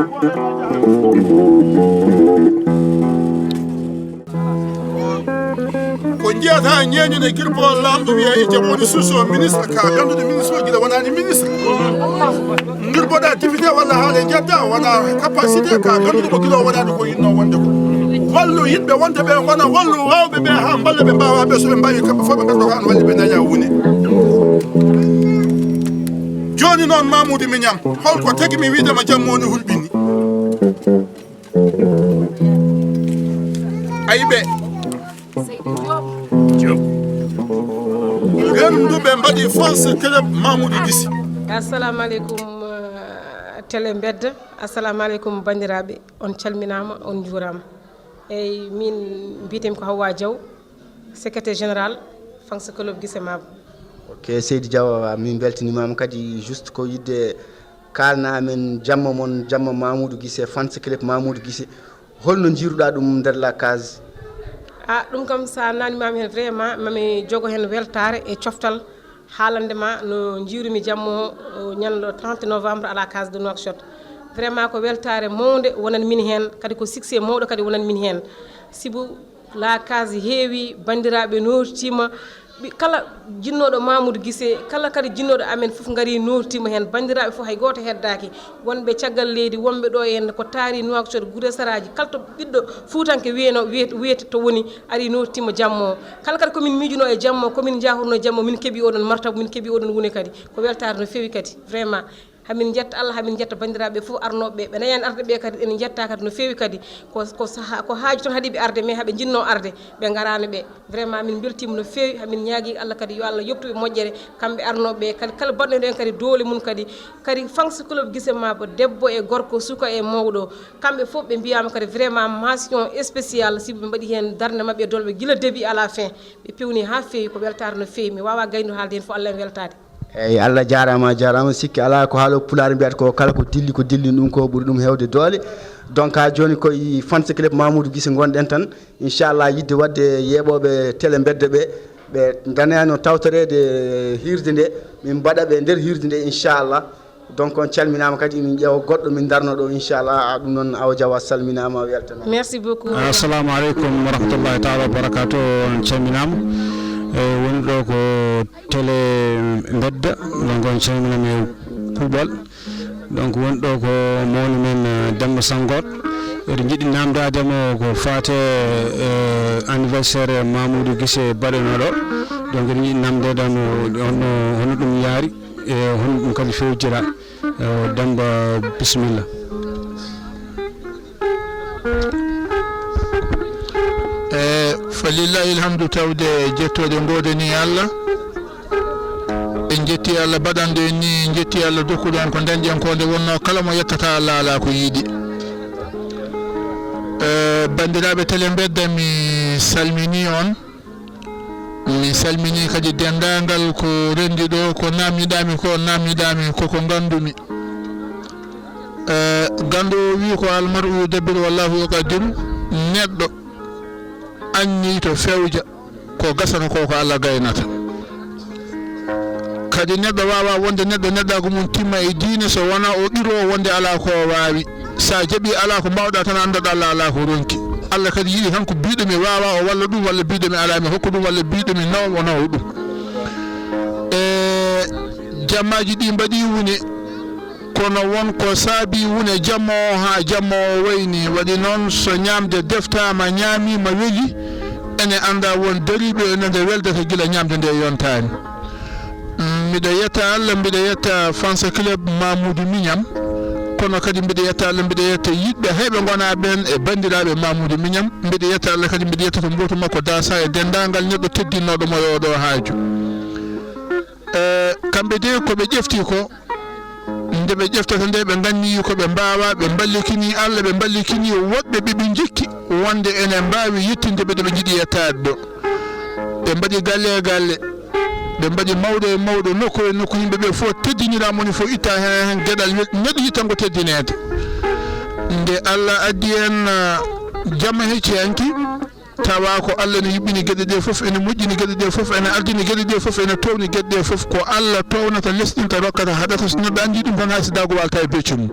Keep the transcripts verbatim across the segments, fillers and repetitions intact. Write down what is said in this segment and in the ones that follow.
Ko njiyata ñeeñude kirpol laamɗo wiya e jam woni suuso ministre, ka ganduɗo ministre o gila wonani ministre. Ngirboɗa député walla haale jedda wona capacité ka ganduɗo mo gila wonani ko yinno wonde ko. Wallu yimɓe wonde ɓe gona wallu wawɓe ɓe ha mballa ɓe mbawa ɓe so ɓe mbawi kamɓe fof ɓe ganduɗo ko an walli ɓe daña wune. Joni noon Mamoudou Mignane, holko tagi mi wiidema jamma woni hulɓini? Ayi ɓe. Renduɓe mbaɗi fans club Mamoudou Guissé. Assalamu aleykum, eh, télé mbedda. Assalamu aleykum, bandiraɓe. On calminama, on juurama. Eyyi, min mbiyetemi ko Hawwa Diaw, secrétaire général fans club Guissé Mabo. Ok, Seydi Diaw, min beltanimama kadi. Juste ko yidde kalna amen jamma mon, jamma Mamoudou Guissé, fans club Mamoudou Guissé. Holno jiiruɗa ɗum nder la case? A, ɗum kam sa nanimami hen vraiment mami jogo hen weltare e coftal. Haalande ma no njiirumi jamma o, o, ñande le trente novembre à la case de Nouakchott. Vraiment ko weltaare mawnde wonani min heen, kadi ko succès mawɗo kadi wonani min heen. Sibu la case heewi, banndiraaɓe nootiima, ɓi-, kala jinnooɗo Mamoudou Guissé, kala kadi jinnooɗo amen fof ngarii nootiima heen. Banndiraaɓe fof hay gooto heddaaki, wonɓe caggal leydi, wonɓe ɗo e ko taari Nouakchott, Gure Saraaji, kala to ɓiɗɗo fuutanke wiyeno, wiyet-, wiyete to woni, ari nootiima jamma o. Kala kadi ko min miijuno e jamma o, ko min njahruno e jamma o, min keɓi oɗon martabu, min keɓi oɗon wune kadi. Ko weltaare no feewi kadi, vraiment. Hamin njetta Allah, hamin njetta banndiraaɓe fof arnooɓe ɓe. Ɓe nayani arde ɓe kadi, en njetta kadi no feewi kadi. Ko, ko saha, ko haaju tan haɗi ɓe arde, mais haɓe njinno arde, ɓe ngaraani ɓe. Vraiment, min mbeltiima no feewi, hamin ñaagi Allah kadi yo Allah yoɓtu ɓe moƴƴere, kamɓe arnooɓe ɓe kadi, kala baɗɗo heen kadi doole mum kadi. Kadi fans club Guissé Mabo, debbo e gorko, suka e mawɗo, kamɓe fof ɓe mbiyaama kadi vraiment mention spéciale, sibu ɓe mbaɗi heen darnde maɓɓe e doole maɓɓe gila début à la fin. Ɓe pewni haa feewi, ko weltaare no feewi. Mi waawaa gaynude haalde heen fof, Allah en weltaade. Eyyi, Allah jaaraama, a jaaraama. Sikki alaa ko haalo Pulaar mbiyata ko kala ko dilli, ko dilli ɗum ko ɓuri ɗum heewde doole. Donc, haa jooni koye fans club Mamoudou Guissé ngonɗen tan. Inchallah, yidde waɗde yeeɓooɓe télé mbedda ɓe, ɓe nganayano tawtoreede hiirde nde, min mbaɗa ɓe nder hiirde nde, inchallah. Donc, on calminaama kadi, min ƴeewa goɗɗo, min darno ɗo, inchallah. A, ɗum noon, Awa Diaw, a salminaama, a weltanaama. Merci beaucoup. Assalamu aleykum wa rahmatullahi taala wa barakatuh. On calminaama. E, woni ɗo ko télé mbedda, donc on calminaama e kuuɓal. Donc, woni ɗo ko mawni men, eh, Demba Sanngoot. Eɗen njiɗi namdaade mo ko faate, eh, anniversaire Mamoudou Guissé baɗeno ɗo. Donc, eɗen njiɗi namdaade mo hono, hono ɗum yaari, e hono ɗum kadi fewjira. Eh, Demba, bisimilla. E, fa lillahi alhamdu, tawde jettooɗe ngoodani Allah. En njetti Allah baɗanɗo en ni, en njetti Allah dokkuɗo en ko dañɗen ko, nde wonno kala mo yettata Allah alaa ko yiɗi. E, banndiraaɓe télé mbedda, mi salmini on. Mi salmini kadi denndaangal ko renndi ɗo, ko naamniɗaami ko, naamniɗaami ko ko nganndumi. E, ganndo o wii ko almar'u yudabbiru wallahu yuqaddiru, neɗɗo anniyi to fewja, ko gasata ko, ko Allah gaynata. Kadi neɗɗo waawaa wonde neɗɗo, neɗɗaagu mum timma e diine, so wonaa o qiroo wonde alaa ko o waawi. So a jaɓii alaa ko mbaawɗaa tan, anndoɗaa Allah alaa ko ronki. Allah kadi yiɗi tan ko biiɗo mi waawaa o walla ɗum, walla biiɗo mi alaa mi hokka ɗum, walla biiɗo mi nawa o nawa ɗum. E, jammaaji ɗi mbaɗii wune, kono won ko saabii wune jamma o haa jamma o wayni. Waɗi noon, so ñaamde deftaama, ñaamiima, weli, ene annda won dariiɓe ene nde weldata gila ñaamde nde yontaani. Mbiɗa yetta Allah, mbiɗa yetta fans club Mamoudou Mignane, kono kadi mbiɗa yetta Allah, mbiɗa yetta yiɗɓe heɓe ngonaa ɓeen e banndiraaɓe Mamoudou Mignane. Mbiɗa yetta Allah kadi, mbiɗa yetta to mbootu makko Dasa e denndaangal neɗɗo teddinnooɗo mo e oɗo haaju. E, kamɓe de ko ɓe ƴefti ko, nde ɓe ƴeftata nde, ɓe nganni ko ɓe mbaawaa, ɓe mballikini Allah, ɓe mballikini woɗɓe ɓe ɓe njikki wonde ene mbaawi yettinde ɓe ɗo ɓe njiɗi yettaade ɗo. Ɓe mbaɗi galle e galle, ɓe mbaɗi mawɗo e mawɗo, nokku e nokku, yimɓe ɓe fof teddinira, moni fof itta heen, heen geɗal, wel-, neɗɗo yiɗi tan ko teddineede. Nde Allah addi en, ah, jamma hecci hanki, tawa ko Allah ne yuɓɓini geɗe ɗe fof, ene moƴƴini geɗe ɗe fof, ene ardini geɗe ɗe fof, ene towni geɗe ɗe fof. Ko Allah townata, lesɗinta, rokkata, haɗata. So neɗɗo anndi ɗum tan, hay so daago waalta e beccu mum.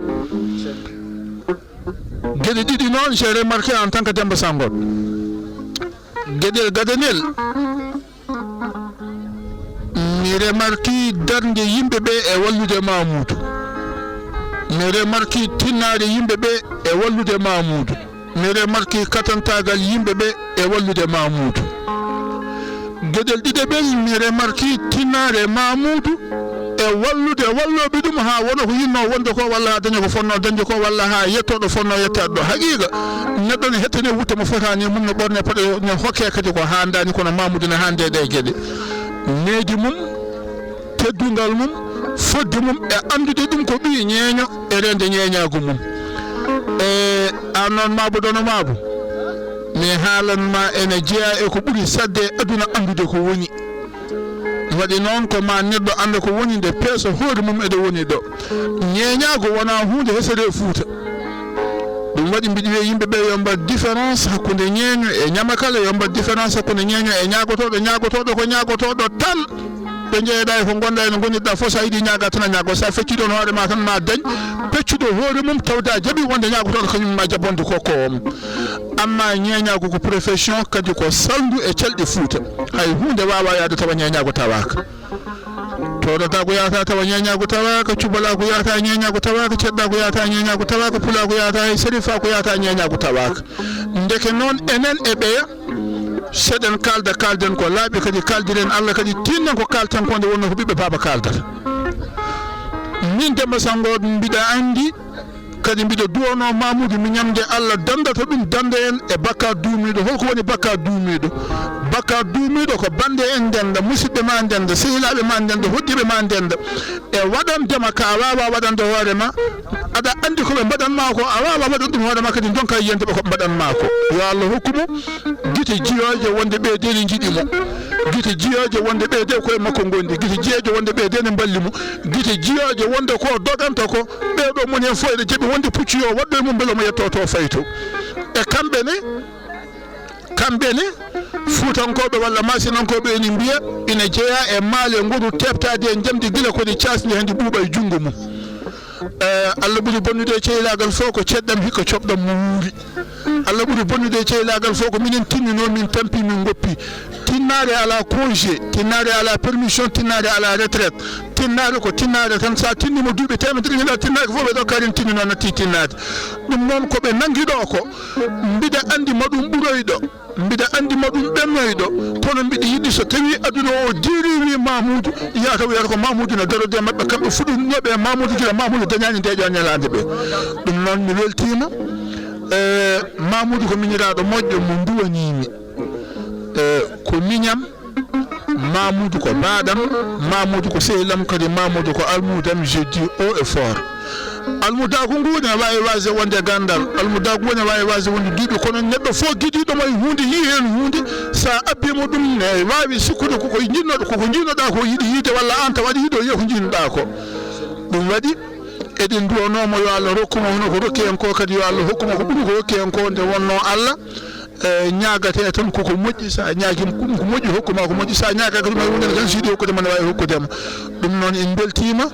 Geɗe ɗiɗi noon, j'ai remarqué en tant que Demba Sangor. Geɗel gadanel, mi remarki darnde yimɓe ɓe e wallude Mamoudou. Mi remarki tinnaare yimɓe ɓe e wallude Mamoudou. Mi remarki katantaagal yimɓe ɓe e wallude Mamoudou. Geɗel ɗiɗaɓel, mi remarki tinnaare Mamoudou e wallude wallooɓe ɗum haa wona ko yinnoo wonde ko, walla haa daña ko fotnoo dañde ko, walla haa yetto ɗo fotnoo yettaade ɗo. Haqiiqa, neɗɗo ne hettane wutte mo fotaani e mum, ne ɓorne paɗe, ne hokke kadi ko haandaani, kono Mamoudou ne haande e ɗee geɗe. Needi mum, teddungal mum, fodde mum e anndude ɗum ko ɓii ñeeño e reende ñeeñaagu mum. E aan noon, Maabo Dono Maabo, mi haalan ma ene jeyaa e ko ɓuri saɗde e aduna anndude ko woni. Waɗi noon ko ma neɗɗo annda ko woni nde peesa hoore mum e ɗo woni ɗo. Ñeeñaagu wonaa huunde hesere e Fuuta. Ɗum waɗi mbiɗo wiya yimɓe ɓe yo mbaɗ différence hakkunde ñeeño e ñamakala, yo mbaɗ différence hakkunde ñeeño e ñaagotooɗo. Ñaagotooɗo ko ñaagotooɗo tan. Ɓe njeeyaɗaa e ko ngonɗaa e no ngonirɗaa fof, so a yiɗi ñaagaa tan a ñaagoo. So a feccii ɗoon hoore ma tan ma dañ peccuɗo hoore mum tawde a jaɓii wonde ñaagotooɗo kañum ma jaɓ wonde ko koowam. Amma ñeeñaagu ko profession, kadi ko salndu e calɗi Fuuta. Hay huunde waawaa yahde tawa ñeeñaagu tawaaka. Tooɗataagu yahata tawa ñeeñaagu tawaaka, cubalaagu yahata ñeeñaagu tawaaka, ceddaagu yahata ñeeñaagu tawaaka, pulaagu yahata, hay serifaagu yahata ñeeñaagu tawaaka. Ndeke noon enen e ɓeya, seɗen kaalda, kaalden ko laaɓi, kadi kaaldiren Allah, kadi tiinno ko kaalten ko nde wonnoo ko ɓiɓɓe baaba kaaldata. Min Demba Sanngo mbiɗa anndi, kadi mbiɗa duwanoo Mamoudou, mi ñamde Allah danndata ɗum, dannda en e bakkaat duumiiɗo. Holko woni bakkaat duumiiɗo? Bakkaat duumiiɗo ko bannde en ndennda, musidɓe ma ndennda, sehilaaɓe ma ndennda, hoɗdiiɓe ma ndennda. E waɗande ma ka a waawaa waɗande hoore ma, aɗa anndi ko ɓe mbaɗan ma ko, a waawaa waɗan ɗum hoore ma, kadi ndonkaa yiyande ɓe ko ɓe mbaɗan ma ko. Yo Allah hokku mo gite jiyooje wonde ɓee de ne njiɗi mo, gite jiyooje wonde ɓee de ko e makko ngondi, gite jiyooje wonde ɓee de ne mballi mo, gite jiyooje wonde ko doganta ko, ɓee ɗo moni heen fof eɗe jaɓi wonde puccu yo waɗɗo e mum mbele omo yetto to fayto. E kamɓe ne, kamɓe ne, Fuutankooɓe walla Maasinankooɓe ene mbiya ina jeyaa e maale ngoru teeptaade e njamndi gila ko ne caasni hannde ɓuuɓa e junngo mum. Eh, Allah ɓuri bonnude e ceylaagal fof ko ceɗɗam hikka coɓɗam mo wuuri. Allah ɓuri bonnude e ceylaagal fof ko minen tinninoo, min tampi, min ngoppi. Tinnaare alaa congé, tinnaare alaa permission, tinnaare alaa retraite. Tinnaare ko tinnaare tan, so a tinniima duuɓi teemedere, ñande a tinnaaki fof, ɓe ɗo kaari en tinninoo, natti tinnaade. Ɗum noon ko ɓe nanngi ɗo ko, mbiɗa anndi ma ɗum ɓuroyɗo, mbiɗa anndi ma ɗum ɓennoyɗo, kono mbiɗa yiɗi so tawii aduna o diiriwi Mamoudou, yahata wiyata ko Mamoudou ne darode e maɓɓe, kamɓe fuɗɗinooɓe e Mamoudou gila Mamoudou dañaani ndeeƴo ñalaande ɓe. Ɗum noon mi weltiima, eh, Mamoudou ko miñiraaɗo moƴƴo mo nduwaniimi. Eh, ko miñam, Mamoudou ko baaɗam, Mamoudou ko sehilam, kadi Mamoudou ko almuudam, je dis haut et fort. Almudaagu ngu ne waawi waasde wonde ganndal, almudaagu ngu ne waawi waasde wonde duuɓi, kono neɗɗo fof gidiiɗo mo e huunde, yii heen huunde, so a abbii mo ɗum, ne waawi sikkude ko ko njiɗnoɗo, ko ko njiɗnoɗaa ko yiɗi yiide, walla aan tawa aɗa yiɗo yiya ko njiɗnoɗaa ko. Ɗum waɗi, eɗen nduwanoo mo, yo Allah rokku mo hono ko rokki en ko, kadi yo Allah hokku mo ko ɓuri ko rokki en ko, nde wonnoo Allah, eh, ñaagatee tan koko moƴƴi, so a ñaagii mo ɗum ko moƴƴi, hokku ma ko moƴƴi, so a ñaagaaki ɗum hay huunde ne, tan so yiɗi hokkude ma ne waawi hokkude ma. Ɗum noon en mbeltiima,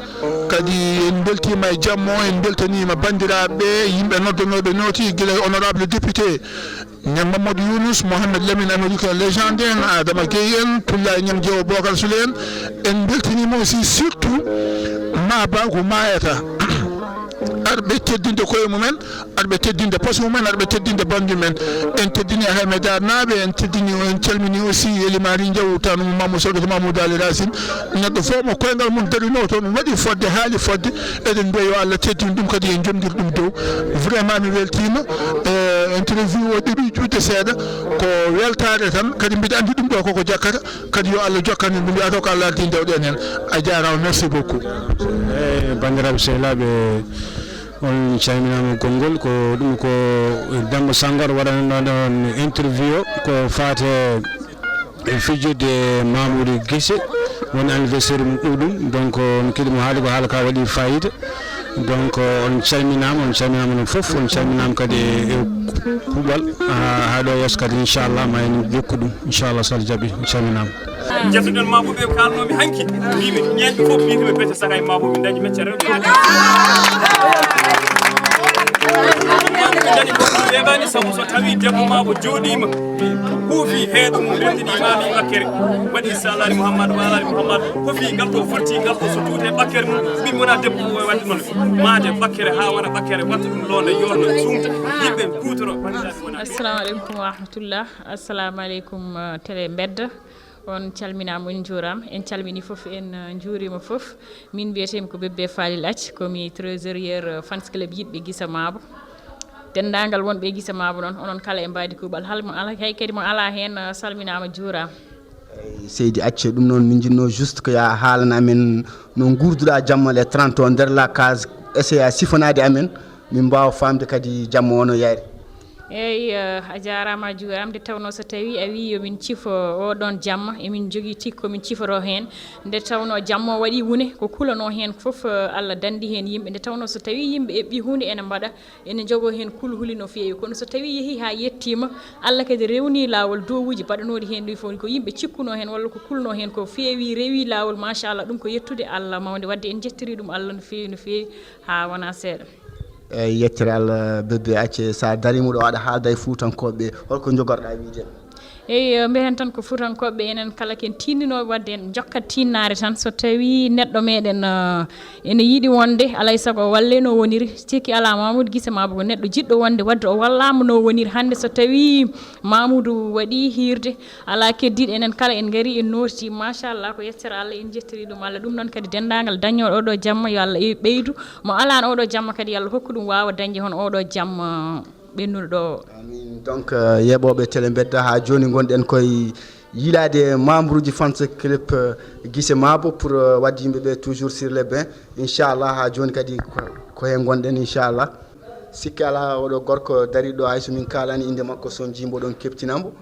kadi en mbeltiima e jamma o, en mbeltaniima banndiraaɓe ɓe, yimɓe noddanooɓe nooti, gila e honorable député, Ñam Mamadou Younouss, Mohamed Lamine Américain légende en, Adama Gueye en, Tulla e Ñam Jeewo Bocar Souley en. En mbeltaniima aussi surtout Mabagu Mayata. Arɓe teddinde koye mumen, arɓe teddinde poste mumen, arɓe teddinde bannge men. En teddini Ahmed Dar naaɓe, en teddini, en calmini aussi Elimari Ndiaw, Tanum Mamoudou Sawdata Mamoudou Ali Racine. Neɗɗo fof mo koyngal mum darinoo toon waɗi fodde, haali fodde, eɗen mbiya yo Allah teddin ɗum kadi e jomdir ɗum dow. Vraiment mi weltiima, eh, interview o ɗeɓi juutde seeɗa, ko weltaare tan, kadi mbiɗa anndi ɗum ɗo koko jakkata, kadi yo Allah jokkan en ɗum, yaha taw ko Allah addi ndewɗen heen. A jaaraama, merci beaucoup. Eyi, banndiraaɓe sehilaaɓe, on calminaama konngol, ko ɗum ko Demba Sangor waɗanno ɗon interview o, ko faate e fijirde Mamoudou Guissé, woni anniversaire mum ɗuɗum. Donc, no kiɗi mo haali ko haala ka waɗi fayida. Donc, on calminaama, on calminaama onon fof, on calminaama kadi e, e kuuɓal, haa, haa ɗo yeeso kadi, inchallah, ma en jokku ɗum, inchallah, so Allah jaɓi, on calminaama. Jeftoɗen Mamoudou ɓe kalnoomi hanki, mbimi ñeeñɓe fof mbiyetemi bete saga e Mamoudou ɓe dañi mecce rewɓe. Ɓe dañi ko ɓe mbaɗi sabu so tawi debbo ma o jooɗiima, huufi heeɗo mum, renndini ma mi ɓakkere, waɗi salali Muhammad wa alali Muhammad, ko fii ngal ɗo fotti ngal ko so tuute ɓakkere mum, min wona debbo o waɗde noon, maade ɓakkere haa wona ɓakkere, watta ɗum loonde, yoorna, suumta, yimɓe kuutoro. Assalamu aleykum wa rahmatullah. Assalamu aleykum, uh, télé mbedda. On calminaama, on njuuraama. En calminii fof, en, uh, njuuriima fof. Min mbiyeteemi ko Bébé Falil Athie, ko mi trésorier, uh, fans club yiɗɓe Gise Maabo. Denndaangal wonɓe e Gise Maabo noon, onon kala e mbaadi kuuɓal. Hal mo ala, hay kadi mo alaa heen, uh, salminaama, juuraama. Eyyi, seydi Athie, ɗum noon min njiɗno juste ko ya haalana amen no nguurduɗa jamma le trente o nder la case, essaye a sifanaade amen, min mbaawa faamde kadi jamma o no yahri. Eyyi, uh, a jaaraama, a juuraama. Nde tawnoo so tawii a wii yo min cifo oo ɗoon jamma, emin njogii tigi ko min ciforoo heen. Nde tawnoo jamma o waɗii wune, ko kulanoo heen fof, uh, Allah danndi heen yimɓe. Nde tawnoo so tawii yimɓe eɓɓii huunde ene mbaɗa, ene njogoo heen kulhuli no feewi. Kono so tawii yehii haa yettiima, Allah kadi rewnii laawol, dowuuji baɗanooɗi heen ɗi fof, ko yimɓe cikkunoo heen walla ko kulnoo heen ko feewi, rewii laawol, machallah, ɗum ko yettude Allah mawnde. Waɗde en njettirii ɗum Allah no feewi, no feewi, haa wonaa seeɗa. Eyyi, yettere Allah, Bébé Athie, so a dariima ɗo aɗa haalda e Fuutankooɓe, holko njogorɗaa wiide? Eyyi, eh, mbiyen tan ko Fuutankooɓe, enen kala ken tiinnooɓe waɗde en njokkat tiinnaare tan. So tawii neɗɗo meɗen, eh, ene yiɗi wonde, alaa e sago o walle no woniri. Sikki alaa, Mamoudou Gise Maabo ko neɗɗo jiɗɗo wonde, waɗde o wallaama no woniri. Hannde so tawii Mamoudou waɗii hiirde, alaa keddiiɗo, enen kala en ngarii, en nootii. Machallah, ko yettere Allah, en njettirii ɗum Allah. Ɗum noon kadi denndaangal dañooɗo oo ɗoo jamma, yo Allah e-, ɓeydu. Mo alaano oo ɗoo jamma kadi, yo Allah hokku ɗum waawa dañde hono oo ɗoo jamma ɓennuɗo ɗo. Amin. Donc, euh, yeeɓooɓe Télé Mbedda, haa jooni ngonɗen koye yiilaade membre uji fans club, euh, Gise Maabo pour, euh, waɗde yimɓe ɓe toujours sur les bains. Inchallah, haa jooni kadi ko, ko heen ngonɗen, inchallah. Sikke alaa, oɗo gorko dariɗo, hay so min kaalani innde makko, so on njii mboɗon keptina mbo.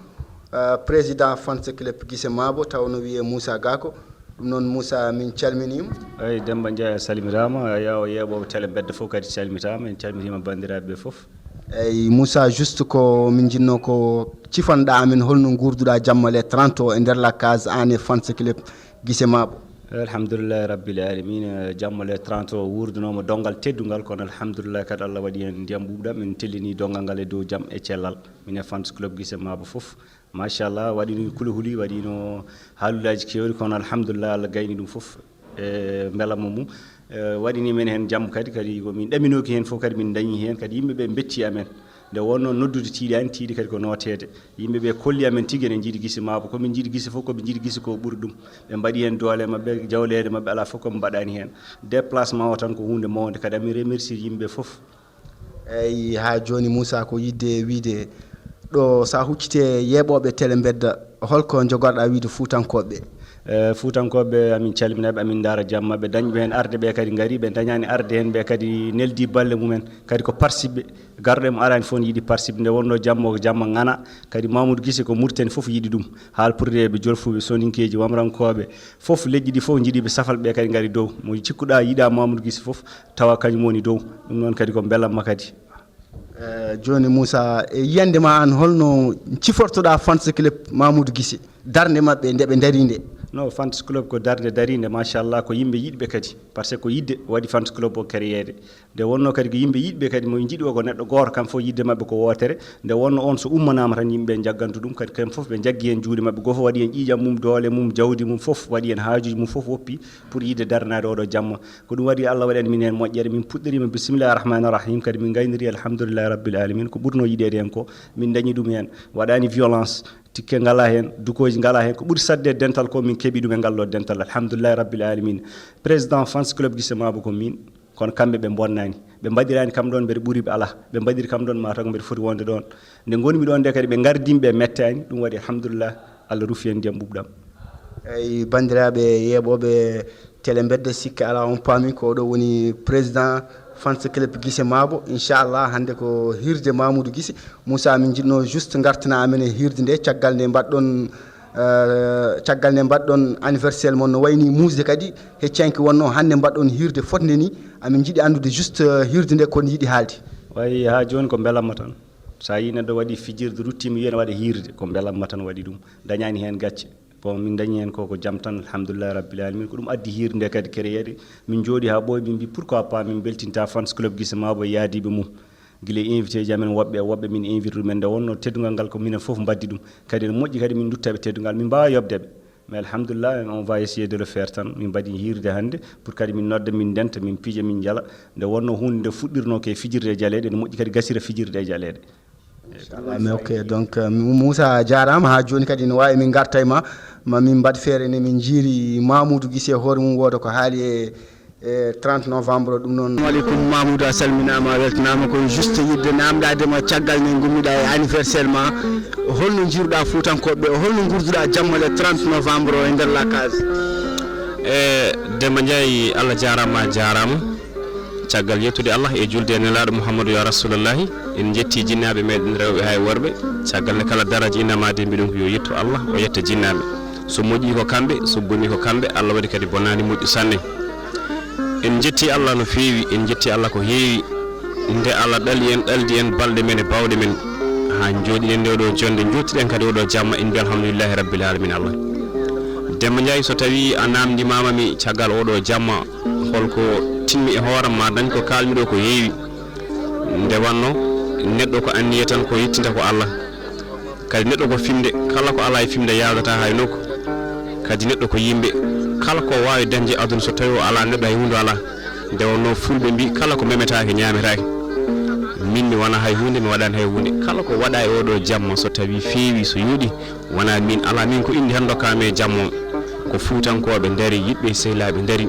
Euh, président fans club Gise Maabo, taw no wiyee Moussa Gako. Ɗum noon, Moussa, min calminiima. Eyi, Demba Ndiaye, a salmitaama. Eyi, yeeɓooɓe Télé Mbedda fof kadi calmitaama. En calmitiima banndiraaɓe ɓe fof. Eyi, Moussa, juste ko min njiɗnoo ko cifanɗaa amen, holno nguurduɗaa jamma le trente o e nder la case, aan e fans club Gise Maabo? Alhamdulillahi Rabbil Alamina, jamma le trente o wuurdunooma donngal teddungal, kono alhamdulillahi kadi Allah waɗi heen ndiyam ɓuuɓɗam, en tellini donngal ngal e dow jam e cellal. Min e fans club Gise Maabo fof. Machallah, waɗino kulhuli, waɗino haalulaaji keewɗi, kono alhamdulillah, Allah gayni ɗum fof e mbelamma mum. E, waɗini men heen jam kadi, kadi ko min ɗaminooki heen fof kadi min dañi heen, kadi yimɓe ɓe mbetti amen. Nde wonnoo noddude tiiɗaani, tiiɗi kadi ko nooteede. Yimɓe ɓe kolli amen tigi ene njiɗi Gise Maabo. Ko min njiɗi Gise fof, ko ɓe njiɗi Gise ko ɓuri ɗum. Ɓe mbaɗi heen doole maɓɓe, jawleeɗe maɓɓe, alaa fof ko ɓe mbaɗaani heen. Déplacement o tan ko huunde mawnde, kadi amin remercier yimɓe fof. Eyi, haa jooni, Moussa, ko yiɗde wiide ɗo, so a huccitee yeeɓooɓe Télé Mbedda, holko njogorɗaa wiide Fuutankooɓe? E, Fuutankooɓe, amin calminaaɓe, amin ndaara jam maɓɓe, dañɓe heen arde ɓe kadi ngari, ɓe dañaani arde heen ɓe kadi neldi balle mumen, kadi ko parsiɓe, garɗo e mo araani fof ne yiɗi parsiɓe, nde wonnoo jamma o ko jamma ŋana, kadi Mamoudou Gise ko Mauritanie fof yiɗi ɗum, haalpurdeeɓe, jolfuɓe, soninkeeji, wamrankooɓe, fof leƴƴi ɗi fof njiɗi ɓe safal ɓe kadi ngari dow, mo cikkuɗaa yiɗaa Mamoudou Gise fof, tawa kañum woni dow. Ɗum noon kadi ko mbelamma kadi. Eh, jooni Moussa, e yiyannde ma aan, holno cifortoɗaa fans club Mamoudou Gise, darnde maɓɓe nde ɓe ndarii nde? No, fans club ko darnde dariinde, machallah, ko yimɓe yiɗɓe kadi, par ce que ko yiɗde waɗi fans club o créeede. Nde wonnoo kadi ko yimɓe yiɗɓe kadi, mo njiɗi o ko neɗɗo gooto, kam fof yiɗde maɓɓe ko wootere. Nde wonnoo on so ummanaama tan yimɓe njaggantu ɗum, kadi kam fof ɓe njaggi heen juuɗe maɓɓe, gooto fof waɗi heen ƴiiƴam mum, doole mum, jawdi mum fof, waɗi heen haajuuji mum fof woppi pour yiɗde daranaade oo ɗoo jamma. Ko ɗum waɗi Allah waɗani min heen moƴƴere, min puɗɗoriima bisimillahi rahmaani rahim, kadi min ngayniri alhamdulillahi rabbil alamin, ko ɓurnoo yiɗeede heen ko, min ndañi ɗum heen, waɗaani violence, tikke ngalaa heen, dukooji ngalaa heen, ko ɓuri saɗde e dental ko min keɓi ɗum e ngal ɗoo dental, alhamdulillahi rabbil alamin. Président fans club Gise Maabo ko min, kono kamɓe ɓe mbonnaani, ɓe mbaɗiraani kam ɗoon mbeɗa ɓuri ɓe alaa, ɓe mbaɗiri kam ɗoon mataw ko mbeɗa foti wonde ɗoon, nde ngonmi ɗoon nde kadi ɓe ngardii mi ɓe mettaani, ɗum waɗi alhamdulillah, Allah rufi heen ndiyam ɓuuɓɗam. Eyi, banndiraaɓe yeeɓooɓe Télé Mbedda, sikke alaa on paami ko oɗo woni président fans club Gise Maabo. Inchallah, hannde ko hiirde Mamoudou Gise. Moussa, min njiɗnoo juste ngartana amen e hiirde nde, caggal nde mbaɗɗon, eh, caggal nde mbaɗɗon anniversaire mon no wayni muusde kadi, heccanki wonnoo hannde mbaɗɗon hiirde fotnde ni. Amin njiɗi anndude juste, eh, hiirde nde kon yiɗi haalde. Wayi haa jooni ko mbelamma tan. So a yii neɗɗo waɗi fijirde ruttiima, wiya ne waɗa hiirde, ko mbelamma tan waɗi ɗum. Dañaani heen gacce. Bon, min dañi heen ko, ko jam tan, alhamdulillahi rabbil alamin. Ko ɗum addi hiirde nde kadi créeede. Min njooɗi haa ɓooyi, min mbi, pourquoi pas min mbeltinta fans club Gise Maabo e yaadiiɓe mum. Gila e invité ji amen woɓɓe e woɓɓe min invité ɗumen, nde wonno teddungal ngal ko minen fof mbaddi ɗum. Kadi ene moƴƴi kadi min ndutta ɓe teddungal, min mbaawa yoɓde ɓe. Mais alhamdulillah, on va essayer de le faire tan. Min mbaɗi hiirde hannde pour kadi min nodda, min ndenta, min pija, min njala. Nde wonno huunde nde fuɗɗirno ko e fijirde e jaleeɗe, ene moƴƴi kadi gasira fijirde e jaleeɗe. Inchallah, mais ok, donc, euh, Moussa jaaraama, haa jooni kadi no waawi min ngarta e ma, ma min mbaɗ feere nde min njiiri Mamoudou Guissé hoore mum wooda ko haali e, e trente novembre ɗum noon. Assalamu aleykum Mamoudou, a salminaama, a weltanaama. Ko juste yiɗde naamndaade ma caggal nde ngummiɗa e anniversaire ma, holno njiiruɗa Fuutankooɓe, holno ngurduɗa jamma le trente novembre o e nder la case? E Demba Ndiaye, Allah jaaraama, a jaaraama. Caggal yettude Allah e julde e Nelaaɗo Muhammadu ya Rasulullahi, en njetti jinnaaɓe meɗen rewɓe haa e worɓe. Caggal nde kala daraja innama de mbiɗon ko yo yettu Allah, o yetta jinnaaɓe. So moƴƴi ko kamɓe, so boni ko kamɓe, Allah waɗi kadi bonaani moƴƴu sanne. En njetti Allah no feewi, en njetti Allah ko heewi. Nde Allah ɗali en, ɗaldi en balɗe men e baawɗe men. Haa njooɗiɗen nde ɗo jonnde, njottiɗen kadi oɗo jamma, en mbiya alhamdulillahi rabbil alamin Allah. Demba Ndiaye, so tawi a namndimaama mi caggal oɗo jamma, holko tinmi e hooram ma dañ ko kaalmi ɗo ko heewi. Nde wanno, neɗɗo ko anniya tan ko yettinta ko Allah. Kadi neɗɗo ko fimde, kala ko alaa e fimde yaadata hay nokku. Kadi neɗɗo ko yimɓe, kala ko waawi dañde aduna so tawi o alaa neɗɗo hay huunde alaa. Nde wonno fulɓe mbi kala ko memetaake ñaametaake. Min mi wona hay huunde, mi waɗaani hay huunde. Kala ko waɗa e oɗo jamma so tawi feewi, so yooɗi, wona min, alaa min ko indi tan dokkaami e jamma o. Ko fuutankooɓe ndari, yiɓɓe e sehilaaɓe ndari.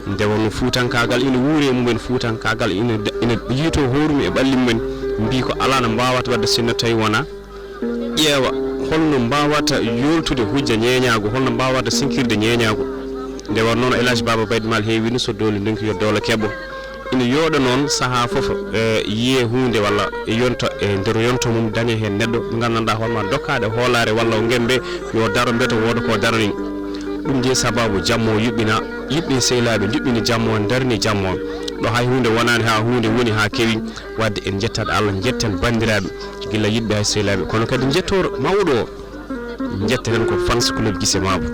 Nde wonno fuutankaagal ina wuuri e mumen, fuutankaagal ina, ina yiytoo hoore mum e ɓalli mumen. Mbi ko alaa no mbaawata waɗde sinno tawi wona ƴeewa holno mbaawata yooltude hujja ñeeñaagu, holno mbaawata sinkirde ñeeñaagu. Nde wonno noon El Hadj Baba Baydi Maal heewino so doole ndonki yo doole keɓo. Ina yooɗa noon sahaa fof, e, yiyee huunde walla e yonta e nder yonta mum daña heen neɗɗo mo nganndanɗaa hoore ma dokkaade hoolaare walla o ngembe yo daro mbeto wooda ko darani. Ɗum jeyi sababu jamma o yuɓɓina, yiɓɓe e sehilaaɓe njuɓɓini jamma o, ndarni jamma o. Ɗo hay huunde wonaani haa huunde woni haa kewi. Waɗde en njettat Allah, njetten banndiraaɓe gila yiɓɓe haa sehilaaɓe, kono kadi njettoor mawɗo o. Njettaten ko fans club Guissé Mabo,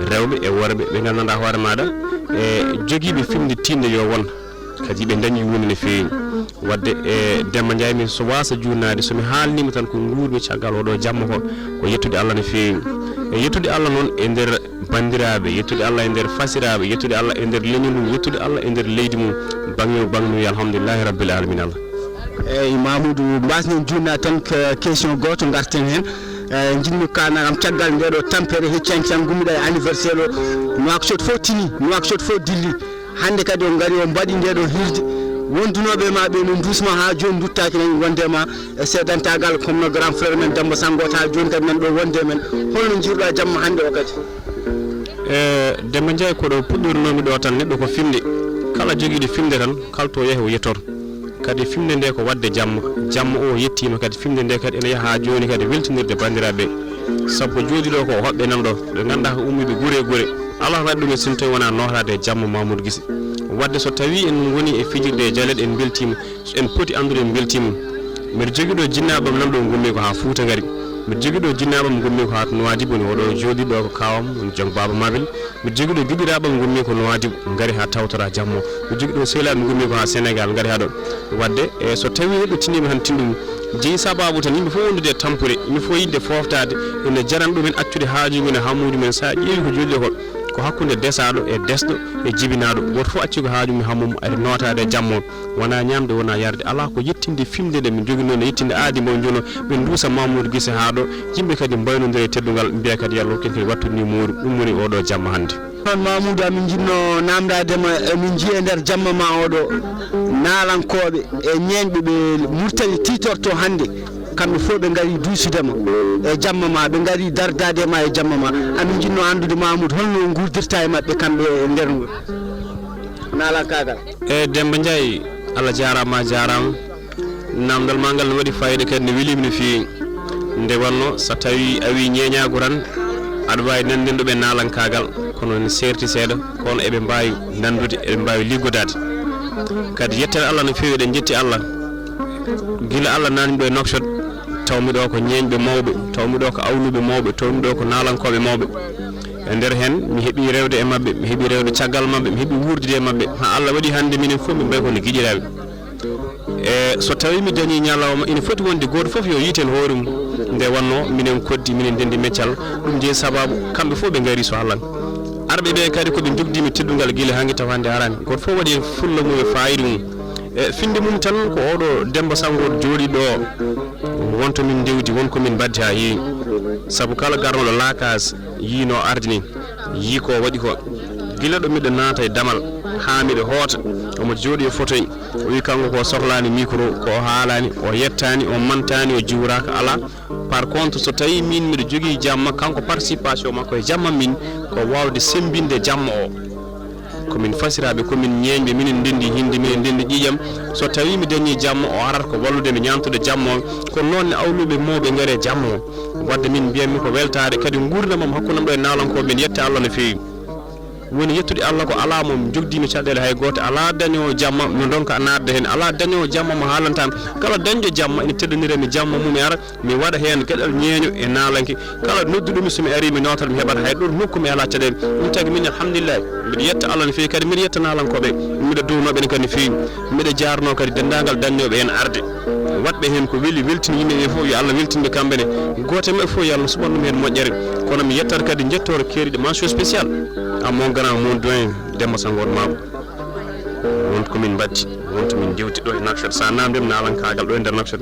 rewɓe e worɓe ɓe nganndanɗaa hoore maaɗa e jogiiɓe fimde tiinde yo won, kadi ɓe ndañi huunde no feewi. Waɗde e Demba Ndiaye, min so waasa juutnaade, so mi haalniima tan ko nguurmi caggal oɗo jamma ko, ko yettude Allah no feewi. E yettude Allah noon e nder banndiraaɓe, yettude Allah e nder fasiraaɓe, yettude Allah e nder leñol mum, yettude Allah e nder leydi mum, baŋ yo baŋ no wiya alhamdulillahi rabbil alamin Allah. Eeyi, Mamoudou, mbasnen juutnaade tan ko question gooto ngarten heen. Eeyi, njiɗmi kaana kam caggal nde ɗo tampere hecci hanki tan ngummiɗa e anniversaire o, Nouakchott fof tini, Nouakchott fof dilli. Hannde kadi on ngari on mbaɗi nde ɗo hiirde. Wondunooɓe ma ɓe no nduusma haa jooni nduttaaki nani wonde ma e seedantaagal comme no grand frère men Demba Sanngoto haa jooni kadi nan ɗo wonde men. Holno njiiruɗa jamma hannde o kadi? E Demba Ndiaye, ko ɗo puɗɗornoomi ɗo tan, neɗɗo ko fimde. Kala jogiiɗo fimde tan, kala to yahi o yettoto. Kadi fimde nde ko waɗde jamma. Jamma o yettiima kadi, fimde nde kadi ene yaha haa jooni kadi weltinirde banndiraaɓe. Sabu ko jooɗi ɗo ko hoɓɓe nan ɗo, ɓe ngannduɗaa ko ummiiɓe gure e gure. Alaa ko waɗi ɗum e sinno tawi wonaa nootaade e jamma Mamoudou Guissé. Waɗde so tawii en ngoni e fijirde e jaleeɗe, en mbeltiima. So en poti anndude en mbeltiima. Mbeɗa jogii ɗo jinnaaɓe am nan ɗo ngummi ko haa Fuuta ngari. Mbeɗa jogii ɗo jinnaaɓe am ngummi ko haa to Nouadhibou woni oɗo jooɗii ɗo ko kaawam, woni joom baaba Mabel. Mbeɗa jogii ɗo giɗiraaɓe am ngummi ko Nouadhibou ngari haa tawtora jamma o. Mbeɗa jogii ɗo sehilaaɓe ngummi ko haa Sénégal ngari haa ɗo. Waɗde e so tawii neɗɗo tiniima tan tinɗum jeyi sababu tan yimɓe fof wondude e tampere, yimɓe fof yiɗde fooftaade ene jarana ɗumen accude haaju mum e hammuuji mum. So a ƴeewi ko jooɗi ko, ko hakkunde desaaɗo e desɗo e jibinaaɗo, gooto fof acci ko haaju mum e hammu mum ari nootaade e jamma o. Wona ñaamde, wona yarde, alaa ko yettinde fimde nde min njoginoo, no yettinde aadi mo jono ɓe nduusa Mamoudou Guissé haa ɗo, yimɓe kadi mbaynondira e teddungal, mbiya kadi yo Allah hokku en kadi wattude ni muuru. Ɗum woni oɗo jamma hannde. Noon Mamoudou, amin njiɗno naamndaade ma, emin njiya e nder jamma ma oɗo, naalankooɓe e ñeeñɓe ɓe Mauritanie tiitorto hannde, kamɓe fof ɓe ngari duusudema e jamma ma, ɓe ngari dardaade ma e jamma ma. Amin njiɗno anndude Mamoudou, holno nguurdirta e maɓɓe kamɓe e nder ngol naalankaagal? E Demba Ndiaye, Allah jaaraama, a jaaraama. Naamndal maa ngal no waɗi faayiida kadi, no weliimi no feewi. Nde wonno so tawii a wii ñeeñaagu tan, aɗa waawi nande ɗo ɓe naalankaagal, kono ne seerti seeɗa, kono eɓe mbaawi nanndude, eɓe mbaawi liggodaade. Kadi yettere Allah no feewi, eɗen njetti Allah. Gila Allah naatni ɗo e Nouakchott, tawmi ɗo ko ñeeñɓe mawɓe, tawmi ɗo ko awluɓe mawɓe, tawmi ɗo ko naalankooɓe mawɓe. E nder heen, mi heɓii rewde e maɓɓe, mi heɓii rewde caggal maɓɓe, mi heɓii wuurdude e maɓɓe. Haa Allah waɗi hannde minen fof min mbayi ko no giƴiraaɓe. E so tawii mi dañii ñalawma, ina foti wonde gooto fof yo yiiten hoore mum. Nde wannoo minen Koddi, minen ndenndi Meccal, ɗum jeyi sabaabu kamɓe fof ɓe ngarii so hallan. Arɓe ɓee kadi ko ɓe njogdii mi teddungal gila hanki tawa hannde haraani. Gooto fof waɗi heen fulla mum e faayiida mum. E finnde mum tan ko ooɗo Demmba Sanngo jooɗii ɗo, won to min ndewdi, won ko min mbaddi haa heewi. Sabu kala garnooɗo laakas yiinoo arde nii, yii ko waɗi ko. Gila ɗo miɗo naata e damal haa miɗo hoota, omo jooɗii e fotoy. O wii kanko ko sohlaani micro, ko o haalaani, o yettaani, o mantaani, o juuraaka, alaa. Par contre, so tawii miin miɗo jogii jamma, kanko participation makko e jamma min ko waawde semmbinde jamma o. Ko min fasiraaɓe, ko min ñeeñɓe, minen ndenndi hindi, minen ndenndi ƴiiƴam. So tawii mi dañii jamma, o arata ko wallude mi ñaamtude jamma o. Ko noon ne awluɓe mawɓe ngari e jamma o. Wadde min mbiyatmi ko weltaare, kadi nguurndam am hakkunde am ɗo e naalankooɓe, mbiɗa yetta Allah no feewi. Woni yettude Allah ko alaa mo jogdiimi caɗeele hay gooto, alaa dañoowo jamma mo ndonka naatde heen, alaa dañoowo jamma mo haalantaam. Kala dañɗo jamma ina teddinira mi jamma mum e ara, mi waɗa heen geɗal ñeeño e naalanke. Kala nodduɗo mi so mi arii mi nootat mi heɓat hay ɗo nokku mi alaa caɗeele. Ɗum tagi min alhamdulillahi, mbiɗa yetta Allah no feewi kadi mbiɗa yetta naalankooɓe, mbiɗa duwnoo ɓe kadi no feewi. Mbiɗa jaarnoo kadi denndaangal dañnooɓe heen arde. Waɗɓe heen ko weli, weltini yimɓe ɓe fof, yo Allah weltin ɓe kamɓe ne. Gooto e maɓɓe fof yo Allah suɓan ɗum heen moƴƴere. Kono mi yettat kadi njettoor keeriiɗo mention spéciale à mon grand, mon doyen Demba Sanngo Maabo. Won ko min mbaddi, won to min ndewti ɗo e Nouakchott. So a naamndiima naalankaagal ɗo e nder Nouakchott,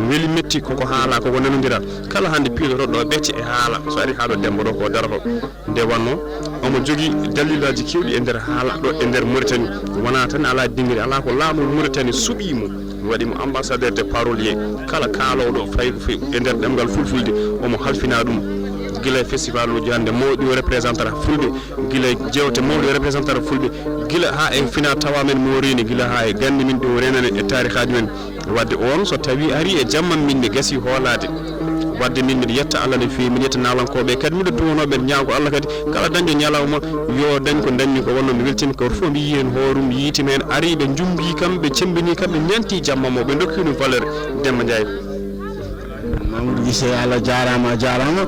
weli metti koko haalaa, koko nanondiraa. Kala hannde piilotoɗo ɗo becce e haala, so arii haa ɗo Demba ɗo ko darotoo. Nde wannoo omo jogii dalilaaji keewɗi e nder haala ɗo e nder Mauritanie. Wonaa tan alaa dinngiri, alaa ko laamu Mauritanie suɓii mo, waɗi mo ambassadeur de parolier. Kala kaaloowo ɗo fayi ko fayi e nder ɗemngal fulfulde, omo halfina ɗum. Gila e festivaluuji hannde mawɗi o représentata fulɓe, gila e jeewte mawɗe o représentata fulɓe, gila haa e fina tawa men mo reeni, gila haa e gannde min ɗo reenani e taarikaaji men. Wadde oon so tawii arii e jamma min ne gasii hoolaade. Wadde min mbiɗa yetta Allah no feewi, mbiɗa yetta naalankooɓe kadi, mbiɗa duwanoo ɓe ñaago Allah kadi, kala dañɗo ñalawma yo dañ ko dañmi ko. Wonnoo mi weltiima ko fof, mi yii heen hoorum, yiitima heen, arii ɓe njumbii kam, ɓe cemmbinii kam, ɓe ñantii jamma mo, ɓe ndokki ɗum valeur. Demba Ndiaye. Mamadou Guissé, Allah jaaraama, a jaaraama.